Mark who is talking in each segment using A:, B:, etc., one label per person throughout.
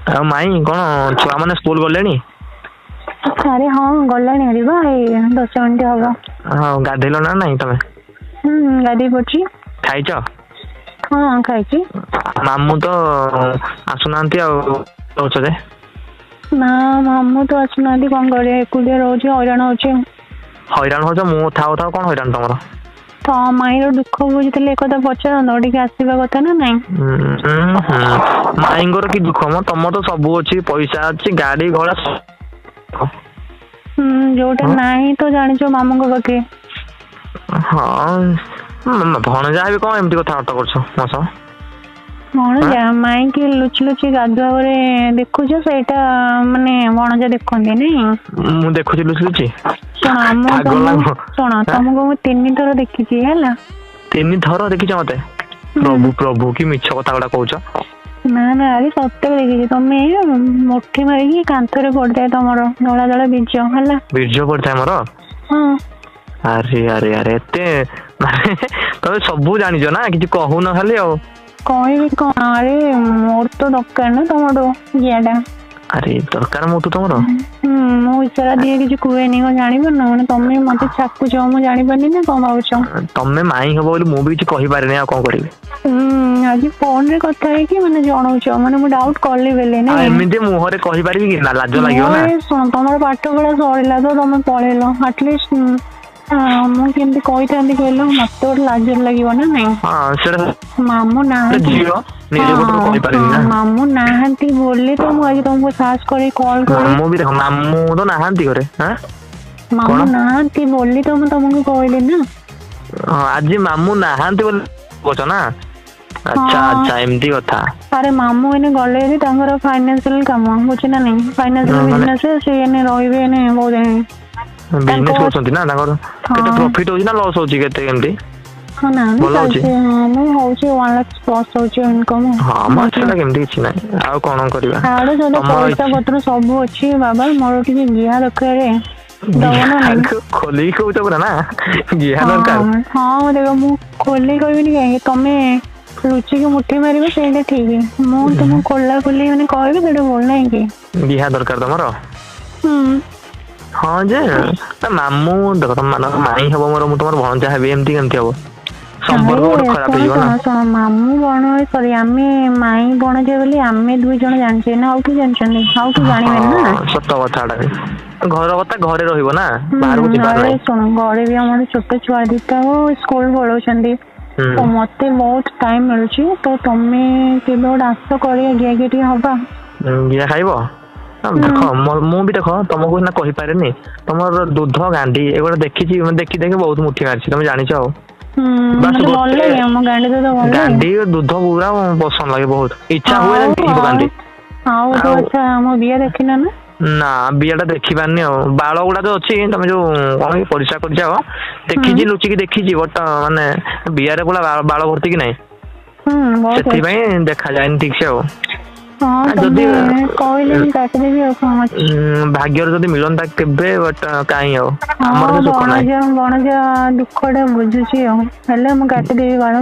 A: ଆଉ ମାଇଁ କଣ ଛୁଆ ମାନେ ସ୍କୁଲ ଗଲେଣି?
B: ଆରେ ହଁ, ଗଲାଣି ଆରେ ବା, ଏଇ 10 ମିନିଟ୍ ହବ।
A: ହଁ, ଗାଧେଇଲ ନା ନାଇଁ ତମେ?
B: ହୁଁ, ଗାଧେଇ ପଡିଛି।
A: ଖାଇଛ?
B: ହଁ, ଖାଇଛି।
A: ମାମୁଁ ତ ଆସୁନାହାନ୍ତି ଆଉ ରହୁଛ ଯେ?
B: ନା, ମାମୁଁ ତ ଆସୁନାହାନ୍ତି, କଣ କରିବା, ଏକୁଟିଆ ରହୁଛି, ହଇରାଣ ହଉଛି ଆଉ।
A: ହଇରାଣ ହଉଛ? ମୁଁ ଥାଉ ଥାଉ କଣ ହଇରାଣ ତମର?
B: ତ ମାଇଁର ଦୁଃଖ ବୁଝିଥିଲେ ଏକଥା ପଚାରନ୍ତ, ଟିକେ ଆସିବା କଥା ନା ନାଇଁ?
A: ଉଁ ହୁଁ, ମାଇଁଙ୍କର କି ଦୁଃଖ ମ, ତମର ତ ସବୁ ଅଛି, ପଇସା ଅଛି, ଗାଡି ଘୋଡା ସବୁ।
B: ହୁଁ, ଯୋଉଟା ନାହିଁ ତ ଜାଣିଛ ମାମୁଁଙ୍କ ପାଖେ।
A: ହଁ, ଭଣଜା ହେବି, କଣ ଏମିତି କଥାବାର୍ତ୍ତା କରୁଛ ମୋ ସହ?
B: ଭଣଜା ମାଇଁକି ଲୁଚି ଲୁଚି ଗାଧୁଆ ଘରେ ଦେଖୁଛ, ସେଇଟା ମାନେ ଭଣଜା ଦେଖନ୍ତି ନାଇଁ?
A: ମୁଁ ଦେଖୁଛି ଲୁଚି ଲୁଚି?
B: ଶୁଣ, ମୁଁ
A: ପାଗଳ ନା
B: ତମ
A: କଣ?
B: ଶୁଣ, ତମକୁ ମୁଁ 3 ଥର ଦେଖିଛି ହେଲା।
A: 3 ଥର ଦେଖିଛ ମତେ?
B: ହୁଁ।
A: ପ୍ରଭୁ ପ୍ରଭୁ, କି ମିଛ କଥା ଗୁଡା କହୁଛ!
B: ନା ନା, ଆରେ ସତରେ ଦେଖିଛି। ତମେ ମୁଠି ମାରିକି କାନ୍ଥରେ ପଡିଥାଏ ତମର ଧଳା ଧଳା ବୀର୍ଯ୍ୟ ହେଲା।
A: ବୀର୍ଯ୍ୟ ପଡିଥାଏ ମୋର?
B: ହଁ।
A: ଆରେ ଆରେ ଆରେ, ଏତେ ମାନେ ତମେ ସବୁ ଜାଣିଛ ନା, କିଛି କହୁନ ଖାଲି ଆଉ।
B: କହିବି କଣ? ଆରେ ମୋର ତ ଦରକାର ନା ତମଠୁ ଗିଆଟା।
A: ଆରେ ଦରକାର ମୋଠୁ ତମର?
B: ହୁଁ, ମୁଁ ଇସାରା ଦିଏ, କିଛି କୁହେନି, କଣ ଜାଣିପାରୁନ? ମାନେ ତମେ ମତେ ଛାକୁଛ, ମୁଁ ଜାଣିପାରୁନି ନା କଣ ଭାବୁଛ?
A: ତମେ ମାଇଁ ହବ ବୋଲି ମୁଁ ବି କିଛି କହିପାରିନି, ଆଉ କଣ କରିବି?
B: ହୁଁ, ଆଜି ଫୋନ ରେ କଥା ହେଇକି ମାନେ ଜଣଉଛ, ମାନେ ମୁଁ ଡାଉଟ କଲି ବୋଲି
A: ଆଉ
B: ନାଇଁ?
A: ଏମିତି ମୁହଁରେ କହିପାରିବି କି? ନା, ଲାଜ ଲାଗିବ ନା।
B: ମୋର ଶୁଣ, ତମର ପାଠ ପଢା ସରିଲା ତ ତମେ ପଳେଇଲ, ଆଟଲିଷ୍ଟ ମୁଁ କେମିତି କହିଥାନ୍ତି କହିଲ? ମତେ ଗୋଟେ ଲାଜ ଲାଗିବ ନା ନାଇଁ?
A: ହଁ, ସେଟା
B: ମାମୁଁ ନାହାନ୍ତି।
A: ଝିଅ ନିଜ ପଟରୁ କହିପାରିବି ନା।
B: ମାମୁଁ ନାହାନ୍ତି ବୋଲି ତ ମୁଁ ଆଜି ତମକୁ ସାହସ କରି କଲ୍ କରି
A: ମାମୁଁ ବି ଦେଖ, ମାମୁଁ ତ ନାହାନ୍ତି ଘରେ। ଆଁ କଣ?
B: ମାମୁଁ ନାହାନ୍ତି ବୋଲି ତ ମୁଁ ତମକୁ କହିଲି ନା।
A: ହଁ, ଆଜି ମାମୁଁ ନାହାନ୍ତି ବୋଲି କହୁଛ ନା? ଆଚ୍ଛା।
B: ହଁ।
A: ଆଚ୍ଛା, ଏମିତି କଥା।
B: ଆରେ ମାମୁଁ ଏଇନେ ଗଲେ ହେରି, ତାଙ୍କର ଫାଇନାନ୍ସିଆଲ କାମ ବୁଝୁଛ ନା ନାଇଁ? ଫାଇନାନ୍ସିଆଲ
A: ମାନେ
B: ବିଜନେସ, ସେ ଏଇନେ ରହିବେ ଏଇନେ ବହୁତ ଦିନ ତାଙ୍କ।
A: ବିଜନେସ କରୁଛନ୍ତି ନା ତାଙ୍କର? କେତେ ପ୍ରଫିଟ ହଉଛି ନା ଲସ୍ ହଉଛି, କେତେ କେମିତି?
B: ହଁ, ନା ନା।
A: ଭଲ ହଉଛି?
B: ଚାଲିଛି, ହଁ, ମୁଁ ହଉଛି 1 ଲାକ୍ଷ ପ୍ଲସ୍ ହଉଛି ଇନକମ୍।
A: ହଁ ମ, ସେଟା କେମିତି କିଛି ନାହିଁ, ଆଉ କଣ କରିବା?
B: ଛାଡ ଯୋଉଟା,
A: ତମର
B: ପଇସା
A: ଇଚ୍ଛା
B: ପତ୍ର ସବୁ ଅଛି ବାବା, ମୋର ଟିକେ ଗିହା ଦରକାର, ଦବ ନା ନାଇଁ?
A: ଖୋଲିକି କହୁଛ ପୁରା ନା, ଗିହା ଦରକାର?
B: ହଁ ହଁ, ଦେଖ, ମୁଁ ଖୋଲି କହିବିନି କାହିଁକି? ତମେ ଲୁଚିକି ମୁଠି ମାରିବ ସେଇଟା ଠିକ, ମୁଁ ତୁମକୁ ଖୋଲା ଖୋଲି ମାନେ କହିବି ସେଇଟା ଭୁଲ ନାହିଁ କି?
A: ଗିହା ଦରକାର ତମର?
B: ହୁଁ।
A: ହଁ ଯେ, ନା ମାମୁଁ ଦେଖ, ତମ ମାନଙ୍କ ମାଇଁ ହବ ମୋର, ମୁଁ ତମର ଭଣଜା ହେବି, ଏମିତି କେମିତି ହବ?
B: ଆରେ
A: ସମ୍ପର୍କ ଗୋଟେ ଖରାପ
B: ଶୁଣ
A: ହେଇଯିବ
B: ଶୁଣ
A: ନା।
B: ଶୁଣ, ମାମୁଁ ବଣ ସରି, ଆମେ ମାଇଁ ଭଣଜା ବୋଲି ଆମେ ଦୁଇ ଜଣ ଜାଣିଛେ ନା ଆଉ କିଏ ଜାଣିଛନ୍ତି? ଆଉ କିଏ
A: ହଁ,
B: ଜାଣିବେନି ନା।
A: ସତ କଥାଟା ବି, ଘର କଥା ଘରେ ରହିବ ନା,
B: ହୁଁ।
A: ବାହାରକୁ ଯିବାର
B: ଆରେ
A: ନାହିଁ।
B: ଶୁଣ, ଘରେ ବି ଆମର ଛୋଟ ଛୁଆ ଦିଟା ସ୍କୁଲ ପଳଉଛନ୍ତି, ତ
A: ହୁଁ।
B: ମତେ ବହୁତ ଟାଇମ ମିଳୁଛି, ତ ତମେ କେବେ ଗୋଟେ ଆସ, କରିବା, ଗିଆ ଗିଆ ଟିକେ ହବା।
A: ଗିହା ଖାଇବ?
B: ହୁଁ।
A: ଦେଖ, ମୁଁ ବି ଦେଖ ତମକୁ ସିନା କହିପାରେନି, ତମର ଦୁଧ ଗାଣ୍ଡି ଏଗୁଡା ଦେଖିଛି, ଦେଖି ଦେଖି ବହୁତ ମୁଠି ମାରିଛି, ତମେ ଜାଣିଛ ଆଉ।
B: ହୁଁ।
A: ବାସ୍
B: ମତେ ଭଲ
A: ଗୋଟେ
B: ଲାଗେ ଆମ ଗାଣ୍ଡି ଦୁଧ ଭଲ ଲାଗେ।
A: ଗାଣ୍ଡି ଦୁଧ ପୁରା ପସନ୍ଦ ଲାଗେ ବହୁତ, ଇଚ୍ଛା ହୁଏ
B: ଆଉ
A: ଗେହି
B: ଆଉ
A: ପକାନ୍ତି।
B: ଆଉ ତ
A: ଆଉ
B: ଆଚ୍ଛା, ଆମ ବିଆ ଦେଖିନ ନା?
A: ନା, ବିଆ ଟା ଦେଖିପାରିନି। ଆଉ ବାଳ ଗୁଡା ତ ଅଛି, ତମେ ଯୋଉ କଣ କି ପରିସ୍ରା କରିଯାଅ,
B: ହୁଁ
A: ଦେଖିଛି, ଲୁଚିକି ଦେଖିଛି, ବଟ ମାନେ ବିଆରେ ପୁରା ବାଳ ଭର୍ତ୍ତି କି ନାଇଁ?
B: ହୁଁ, ବହୁତ ଅଛି।
A: ସେଥିପାଇଁ ଦେଖାଯାଏନି ଠିକ ସେ ଆଉ।
B: ହଁ,
A: ଯଦି
B: ତମେ କହିଲେ ମୁଁ କାଟିଦେବି, ଆଉ କଣ ଅଛି?
A: ଭାଗ୍ୟରେ ଯଦି ମିଳନ୍ତା କେବେ, ବଟ କାହିଁ ଆଉ
B: ହଁ।
A: ଆମର ସେ ସୁଖ ନାହିଁ।
B: ବଣଜା ବଣଜା ଦୁଃଖ ଟା ବୁଝୁଛି ଆଉ, ହେଲା, ମୁଁ କାଟିଦେବି ବାଳ,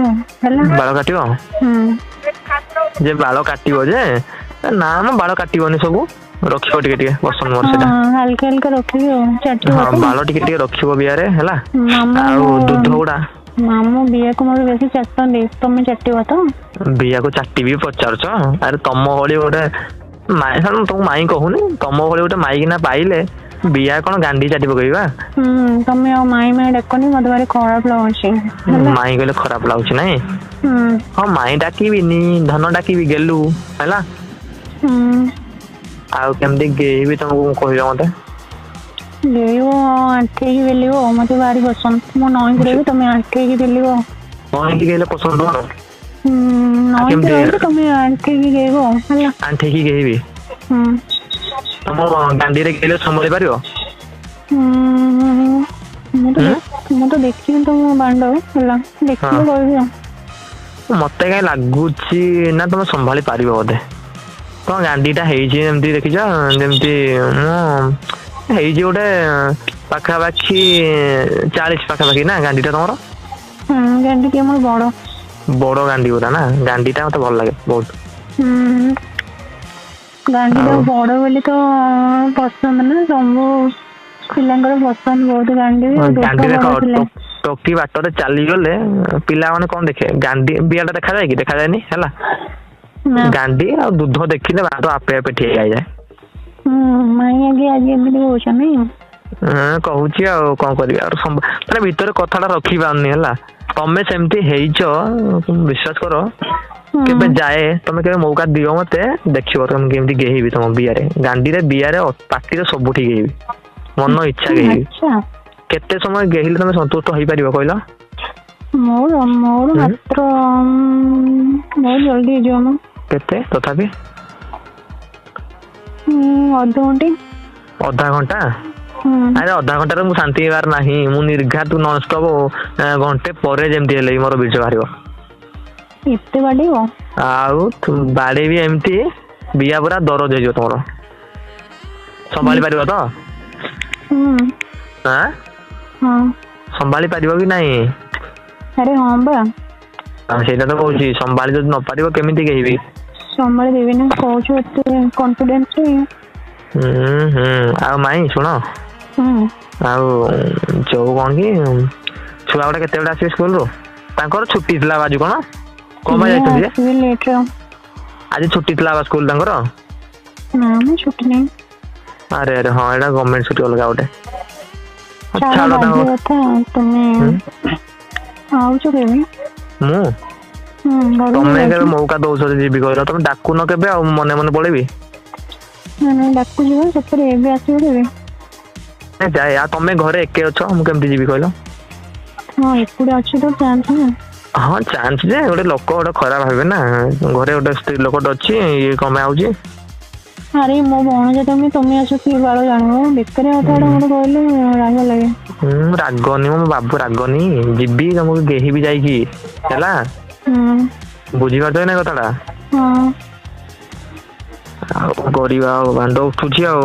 B: ହେଲା।
A: ବାଳ କାଟିବ?
B: ହୁଁ।
A: ଯେ ବାଳ କାଟିବ ଯେ, ନା ମ, ବାଳ କାଟିବନି, ସବୁ ରଖିବ ଟିକେ ଟିକେ, ପସନ୍ଦ ମୋର
B: ହଁ,
A: ସେଇଟା।
B: ହାଲକା ହାଲକା ରଖିବି ଆଉ, ଚାଟିବ
A: ହଁ,
B: ତ?
A: ବାଳ ଟିକେ ଟିକେ ରଖିବ ବିଆରେ, ହେଲା।
B: ମାମୁଁ
A: ଆଉ
B: ମୋ
A: ଦୁଧ ଗୁଡା
B: ମାମୁଁ ବିଆକୁ ମୋର ବେଶୀ ଚାଟନ୍ତି, ତମେ ଚାଟିବ ତ?
A: ବିଆକୁ ଚାଟିବି ପଚାରୁଛ? ଆରେ ତମ ଭଳି ଗୋଟେ ମାଇଁ, ତମକୁ ମାଇଁ କହୁନି, ତମ ଭଳି ଗୋଟେ ମାଇକିନା ପାଇଲେ ବିଆ କଣ ଗାଣ୍ଡି ଚାଟି ପକେଇବା।
B: ହୁଁ, ତମେ ଆଉ ମାଇଁ ମାଇଁ ଡାକନି, ମତେ ଭାରି ଖରାପ ଲାଗୁଛି, ହେଲା।
A: ମାଇଁ କହିଲେ ଖରାପ ଲାଗୁଛି ନାଇଁ?
B: ହୁଁ।
A: ହଁ, ମାଇଁ ଡାକିବିନି, ଧନ ଡାକିବି, ଗେଲୁ, ହେଲା।
B: ହୁଁ।
A: ଆଉ କେମିତି ଗେହିବି ତମକୁ ମୁଁ, କହିବ ମତେ?
B: ଗେହିବ, ଆଣ୍ଠେଇକି ବେଲିବ, ମତେ ଭାରି ପସନ୍ଦ। ମୁଁ ନଈକି ରହିବି, ତମେ ଆଣ୍ଠେଇକି ବେଲିବ।
A: ନଇଁକି ଗେହିଲେ ପସନ୍ଦ ତମର?
B: ହୁଁ।
A: ଆଉ
B: ନଈକି
A: କେମିତି
B: ରହିବି, ତମେ ଆଣ୍ଠେଇକି ଗେହିବ, ହେଲା।
A: ଆଣ୍ଠେଇକି ଗେହିବି?
B: ହୁଁ।
A: ତମ ଗାଣ୍ଡିରେ ଗେହିଲେ ସମ୍ଭାଳି ପାରିବ?
B: ହୁଁ, ମୁଁ ତ
A: ହୁଁ।
B: ମୁଁ ତ ଦେଖିନି ତମ ବାଣ୍ଡ, ହେଲା,
A: ହଁ,
B: ଦେଖିଲେ କହିବି ଆଉ।
A: ମତେ କାହିଁ ଲାଗୁଛି ନା ତମେ ସମ୍ଭାଳି ପାରିବ ବୋଧେ। ତମ ଗାଣ୍ଡି ଟା ହେଇଛି ଏମିତି, ଦେଖିଛ ଯେମିତି, ମୁଁ ହେଇଛି ଗୋଟେ ପାଖାପାଖି 40 ପାଖାପାଖି ନା ଗାଣ୍ଡି ଟା ତମର?
B: ହୁଁ, ଗାଣ୍ଡି ଟିକେ ମୋର ବଡ।
A: ବଡ ଗାଣ୍ଡି ପୁରା ନା? ଗାଣ୍ଡି ଟା ମତେ ଭଲ ଲାଗେ ବହୁତ।
B: ହୁଁ। ଗାଣ୍ଡିଟା
A: ଆଉ
B: ବଡ ବୋଲି ତ ପସନ୍ଦ ନା, ସବୁ ପିଲାଙ୍କର ପସନ୍ଦ ବହୁତ ଗାଣ୍ଡି ଆଉ
A: ଗାଣ୍ଡି
B: ଦୁଧ
A: ଦେଖ,
B: ବଡ ଥିଲା।
A: ଟୋକି ବାଟରେ ଚାଲିଗଲେ ପିଲାମାନେ କଣ ଦେଖେ? ଗାଣ୍ଡି ବିଆ ଟା ଦେଖାଯାଏ କି? ଦେଖାଯାଏନି ହେଲା।
B: ନା।
A: ଗାଣ୍ଡି ଆଉ ଦୁଧ ଦେଖିଲେ ବାଟ ଆପେ ଆପେ ଠିଆ ହେଇଯାଏ।
B: ହୁଁ, ମାଇଁ ଆଗେ ଆଜି ଏମିତି କହୁଛ ନାଇଁ?
A: ହଁ, କହୁଛି ଆଉ କଣ କରିବି ଆଉ, ମାନେ ଭିତରେ କଥାଟା ରଖି ପାରୁନି ହେଲା। ତମେ ସେମିତି ହେଇଛ, ବିଶ୍ୱାସ କର।
B: ହୁଁ।
A: କେବେ ଯାଏ, ତମେ କେବେ ମୌକା ଦିଅ ମତେ, ଦେଖିବ ତମେ କେମିତି ଗେହିବି ତମ ବିଆରେ, ଗାଣ୍ଡିରେ, ବିଆରେ, ପାଟିରେ, ସବୁଠି ଗେହିବି, ମନ ଇଚ୍ଛା ଗେହିବି।
B: ଆଚ୍ଛା।
A: କେତେ ସମୟ ଗେହିଲେ ତମେ ସନ୍ତୁଷ୍ଟ ହେଇପାରିବ କହିଲ?
B: ମୋର
A: ହୁଁ
B: ମାତ୍ର ବହୁତ ଜଲଦି ହେଇଯିବ ମ।
A: କେତେ ତଥାପି?
B: ଅଧଘଣ୍ଟେ।
A: ଅଧା ଘଣ୍ଟା?
B: ହୁଁ।
A: ଆରେ ଅଧା ଘଣ୍ଟାରେ ମୁଁ ଶାନ୍ତି ହେବାର ନାହିଁ। ମୁଁ ନିର୍ଘାତ ନନଷ୍ଟପ ଘଣ୍ଟେ ପରେ ଯେମିତି ହେଲେ ବି ମୋର ବୀର୍ଯ୍ୟ ବାହାରିବ।
B: ଏତେ ବାଡେଇବ?
A: ଆଉ ବାଡେଇବି ଏମିତି, ବିଆ ପୁରା ଦରଜ ହେଇଯିବ ତମର।
B: ହୁଁ।
A: ସମ୍ଭାଳି ପାରିବ ତ?
B: ହୁଁ।
A: ଆଁ?
B: ହଁ।
A: ସମ୍ଭାଳି ପାରିବ କି ନାଇଁ?
B: ଆରେ ହଁ ବା।
A: ଆଉ ସେଇଟା ତ କହୁଛି, ସମ୍ଭାଳି ଯଦି ନ ପାରିବ କେମିତି ଗେହିବି?
B: ସମ୍ଭାଳି ଦେବି ନା, କହୁଛୁ ଏତେ କନଫିଡେନ୍ସ ରେ।
A: ହୁଁ ହୁଁ ଆଉ ମାଇଁ ଶୁଣ।
B: ହୁଁ।
A: ଆଉ ଯୋଉ କଣ କି, ଛୁଆ ଗୁଡା କେତେବେଳେ ଆସିବେ ସ୍କୁଲରୁ? ତାଙ୍କର ଛୁଟି ଥିଲା ବା ଆଜି କଣ କଣ ପାଇଁ
B: ସିଏ
A: ଯାଇଛନ୍ତି ଯେ?
B: ଆସିବେ ଲେଟ ରେ।
A: ଆଜି ଛୁଟି ଥିଲା ବା ସ୍କୁଲ ତାଙ୍କର?
B: ନା ମ, ଛୁଟି ନାହିଁ।
A: ଆରେ ଆରେ ହଁ, ଏଇଟା ଗଭର୍ଣ୍ଣମେଣ୍ଟ ଛୁଟି ଅଲଗା ଗୋଟେ। ହଁ,
B: ଛାଡ
A: ଛାଡ
B: ବାଜେ
A: ତାଙ୍କ
B: କଥା ତମେ।
A: ହୁଁ।
B: ଆଉଛ କେବେ?
A: ମୁଁ?
B: ହୁଁ, ଘରକୁ
A: ତମେ
B: କେବେ
A: କେବେ
B: ଆଉଛ?
A: ମଉକା ଦଉଛ ଯେ ଯିବି କହିଲ? ତମେ ଡାକୁନ କେବେ, ଆଉ ମୁଁ ମନେ ମନେ ପଳେଇବି।
B: ନା ନା, ଡାକୁଛି ବା ସତରେ, ଏବେ ଆସିବ କେବେ?
A: ଯାଏ, ଆଉ ତମେ ଘରେ ଏକେ ଅଛ, ମୁଁ କେମିତି ଯିବି କହିଲ?
B: ହଁ, ଏକୁଟିଆ ଅଛି ତ ଚାନ୍ସ ନା।
A: ହଁ, ଚାନ୍ସ ଯେ ଗୋଟେ ଲୋକ ଗୋଟେ ଖରାପ ଭାବିବେ ନା, ଘରେ ଗୋଟେ ସ୍ତ୍ରୀ ଲୋକଟେ ଅଛି, ଇଏ କଣ ପାଇଁ ଆଉଛି।
B: ଆରେ ମୋ ଭଣଜା ତମେ, ତମେ ଆସ କିଏ ବାଳ ଜାଣିବ? ବେକାରିଆ କଥା ଗୁଡା
A: ହୁଁ
B: ମତେ କହିଲେ ରାଗ ଲାଗେ।
A: ହୁଁ, ରାଗନି ମୋ ବାବୁ, ରାଗନି। ଯିବି, ତମକୁ ଗେହିବି ଯାଇକି ହେଲା।
B: ହୁଁ।
A: ବୁଝିପାରୁଛ କି ନା କଥାଟା?
B: ହଁ।
A: ଆଉ କଣ କରିବା, ଆଉ ବାଣ୍ଡ ଉଠୁଛି ଆଉ।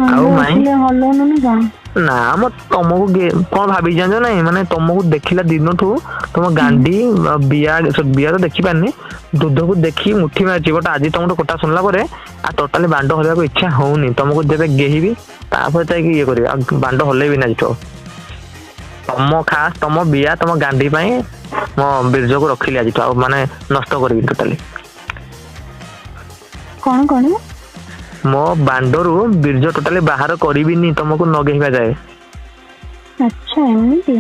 A: ଆଉ
B: ବାଣ୍ଡ
A: ମାଇଁ
B: ଉଠିଲେ ହଲଉନୁ ନା କଣ?
A: ନା ମ, ତମକୁ କଣ ଭାବିଛି ଜାଣିଛ ନାଇଁ? ମାନେ ତମକୁ ଦେଖିଲା ଦିନଠୁ ତମ
B: ହୁଁ।
A: ଗାଣ୍ଡି ଆଉ ବିଆ, sorry, ବିଆ ତ ଦେଖିପାରିନି, ଦୁଧକୁ ଦେଖି ମୁଠି ମାରିଛି। ବଟ ଆଜି ତମଠୁ କଥା ଶୁଣିଲା ପରେ ଆଉ ଟୋଟାଲି ବାଣ୍ଡ ହଲେଇବାକୁ ଇଚ୍ଛା ହଉନି। ତମକୁ ଯେବେ ଗେହିବି ତାପରେ ଯାଇକି ଇଏ କରିବି, ଆଉ ବାଣ୍ଡ ହଲେଇବିନି ଆଜିଠୁ ଆଉ। ତମ ଖାସ ତମ ବିଆ ତମ ଗାଣ୍ଡି ପାଇଁ ମୋ ବୀର୍ଯ୍ୟକୁ ରଖିଲି ଆଜିଠୁ, ଆଉ ମାନେ ନଷ୍ଟ କରିବିନି ଟୋଟାଲି।
B: କଣ କଣ?
A: ମୋ ବାଣ୍ଡରୁ ବୀର୍ଯ୍ୟ ଟୋଟାଲି ବାହାର କରିବିନି ତମକୁ ନ ଗେହିବା ଯାଏ।
B: ଆଚ୍ଛା, ଏମିତି?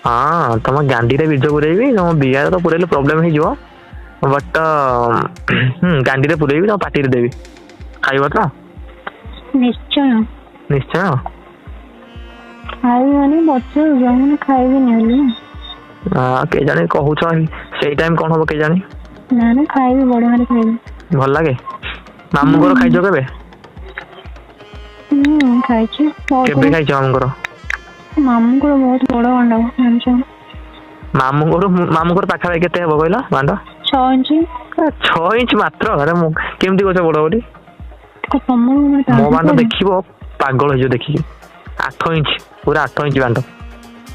A: ହଁ, ତମ ଗାଣ୍ଡିରେ ବୀର୍ଯ୍ୟ ପୁରେଇବି। ତମ ବିଆରେ ତ ପୁରେଇଲେ ପ୍ରୋବ୍ଲେମ ହେଇଯିବ, ବଟ ଗାଣ୍ଡିରେ ପୁରେଇବି, ତମ ପାଟିରେ ଦେବି, ଖାଇବ ତ?
B: ନିଶ୍ଚୟ।
A: ନିଶ୍ଚୟ?
B: ଖାଇବି ମାନେ ପଚାରୁଛ ମାନେ ଖାଇବିନି ବୋଲି?
A: କେଜାଣି, କହୁଛ, ସେଇ ଟାଇମ କଣ ହବ କେଜାଣି।
B: ନା ନା, ଖାଇବି, ବଢିଆରେ ଖାଇବି।
A: ଭଲ ଲାଗେ?
B: ହୁଁ।
A: ମାମୁଁଙ୍କର ଖାଇଛ କେବେ?
B: ହୁଁ, ଖାଇଛି ବହୁତ
A: କେବେ
B: ଥର।
A: ଖାଇଛ ମାମୁଁଙ୍କର?
B: ମାମୁଁଙ୍କର ବହୁତ ବଡ ଅଣ୍ଡା ଜାଣିଛ?
A: ମାମୁଁଙ୍କର, ମାମୁଁଙ୍କର ପାଖାପାଖି କେତେ ହବ କହିଲ ବାଣ୍ଡ?
B: 6 ଇଞ୍ଚ।
A: 6 ଇଞ୍ଚ ମାତ୍ର? ଆରେ ମୁଁ କେମିତି କହୁଛ ବଡ ବୋଲି?
B: ତମର ମାନେ
A: ମୋ
B: ତାଜା
A: ବାଣ୍ଡ
B: କୁଆଡେ?
A: ଦେଖିବ ପାଗଳ ହେଇଯିବ ଦେଖିକି। 8 ଇଞ୍ଚ, ପୁରା 8 ଇଞ୍ଚ ବାଣ୍ଡ,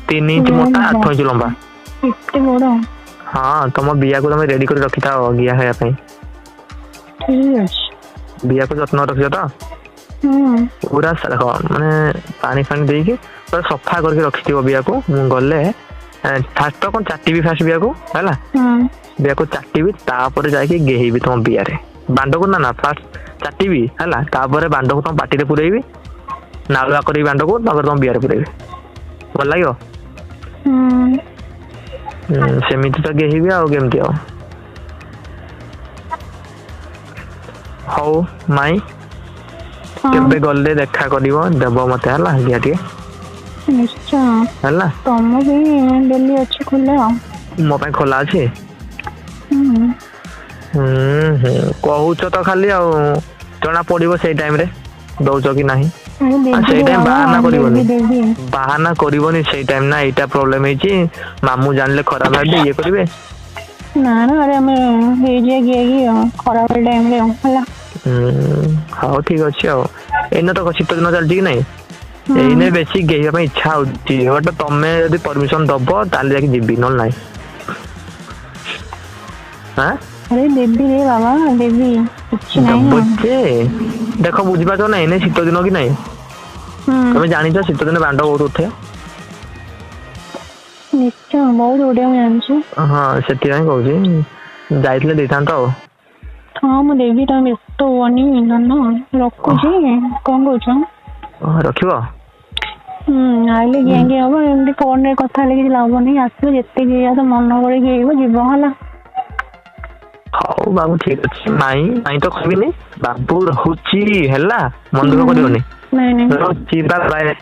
A: 3 ଇଞ୍ଚ
B: ଏ
A: ମୋଟା, 8 ଇଞ୍ଚ
B: ବାପ,
A: ଲମ୍ବା।
B: ଏତେ ବଡ?
A: ହଁ, ତମ ବିଆକୁ ତମେ ରେଡି କରି ରଖିଥାଅ ଗିଆ ଖାଇବା ପାଇଁ।
B: ଠିକ ଅଛି।
A: ବିଆକୁ ଯତ୍ନ ରଖିଛ ତ?
B: ହୁଁ।
A: ପୁରା ଦେଖ, ମାନେ ପାଣି ଫାଣି ଦେଇକି ପୁରା ସଫା କରିକି ରଖିଥିବ ବିଆକୁ। ମୁଁ ଗଲେ ଫାଷ୍ଟ ତ କଣ ଚାଟିବି ଫାଷ୍ଟ ବିଆକୁ ହେଲା।
B: ହୁଁ।
A: ବିଆକୁ ଚାଟିବି, ତାପରେ ଯାଇକି ଗେହିବି ତମ ବିଆରେ ବାଣ୍ଡକୁ। ନା ନା, ଫାଷ୍ଟ ଚାଟିବି ହେଲା, ତାପରେ ବାଣ୍ଡକୁ ତମ ପାଟିରେ ପୁରେଇବି, ନାଳୁଆ କରିବି ବାଣ୍ଡକୁ, ତାପରେ ତମ ବିଆରେ ପୁରେଇବି। ଭଲ ଲାଗିବ?
B: ହୁଁ।
A: ହୁଁ, ସେମିତି ତ ଗେହିବି, ଆଉ କେମିତି ଆଉ? ହଉ ମାଇଁ,
B: ହଁ।
A: କେବେ ଗଲେ ଦେଖା କରିବ, ଦେବ ମତେ ହେଲା ଗିଆ ଟିକେ।
B: ନିଶ୍ଚୟ।
A: ହେଲା।
B: ତମ ପାଇଁ ଡେଲି ଅଛି ଖୋଲା ଆଉ।
A: ମୋ ପାଇଁ ଖୋଲା ଅଛି?
B: ହୁଁ।
A: ହୁଁ ହୁଁ, କହୁଛ ତ ଖାଲି, ଆଉ ଜଣା ପଡିବ ସେଇ ଟାଇମ ରେ ଦଉଛ କି ନାହିଁ।
B: ଆରେ
A: ଆଉ
B: ଦେବି
A: ସେଇ
B: ରେ
A: ଟାଇମ
B: ବାବା,
A: ବାହାନା କରିବନି।
B: ଦେବି ଦେବି।
A: ବାହାନା କରିବନି ସେଇ ଟାଇମ, ନା ଏଇଟା ପ୍ରୋବ୍ଲେମ ହେଇଛି, ମାମୁଁ ଜାଣିଲେ ଖରାପ ଭାବିବେ, ଇଏ କରିବେ।
B: ନା ନା, ଆରେ ଆମେ ହେଇଯିବା ଗିଆ ଆଉ ଖରାବେଳ ଟାଇମ ରେ ଆଉ ହେଲା।
A: ହୁଁ, ହଉ ଠିକ ଅଛି। ଆଉ ଏଇନା ତ ଶୀତ ଦିନ ଚାଲିଛି କି ନାଇଁ?
B: ହୁଁ।
A: ଏଇନେ ବେଶୀ ଗେହିବା ପାଇଁ ଇଚ୍ଛା ହଉଛି, ବଟ ତମେ ଯଦି ପରମିସନ ଦବ ତାହେଲେ ଯାଇକି ଯିବି, ନହେଲେ ନାଇଁ। ଆଁ?
B: ଆରେ ଦେବି ରେ ବାବା ଦେବି, କିଛି ନାହିଁ
A: ଦବ
B: ଆଉ।
A: ଯେ ଦେଖ, ବୁଝିପାରୁଛ ନା, ଏଇନେ ଶୀତ ଦିନ କି ନାଇଁ?
B: ହୁଁ।
A: ତମେ ଜାଣିଛ ଶୀତ ଦିନେ ବାଣ୍ଡ ବହୁତ ଉଠେ।
B: ନିଶ୍ଚୟ ବହୁତ ବଢିଆ, ମୁଁ ଜାଣିଛି।
A: ହଁ, ସେଥିପାଇଁ କହୁଛି, ଯାଇଥିଲେ ଦେଇଥାନ୍ତ ଆଉ।
B: ହଁ, ମୁଁ ଦେବି, ତମେ ବ୍ୟସ୍ତ ହୁଅନି ଧନ। ରଖୁଛି, କଣ କହୁଛ?
A: ରଖିବ?
B: ହୁଁ, ଆଇଲେ ଗିଆ ଗିଆ ହବ। ଏମିତି ଫୋନ ରେ କଥା ହେଲେ କିଛି ଲାଭ ନାହିଁ। ଆସିବ, ଯେତେ ଗିଆ ତ ମନ କରି ଗେଇବ ଯିବ, ହେଲା?
A: ହଉ ବାବୁ, ଠିକ ଅଛି। ମାଇଁ ମାଇଁ ତ କହିବିନି, ବାବୁ ରହୁଛି, ହେଲା? ମନ ଦୁଃଖ କରିବନି।
B: ନାଇଁ ନାଇଁ।
A: ରହୁଛି, ବାଏ ବାଏ।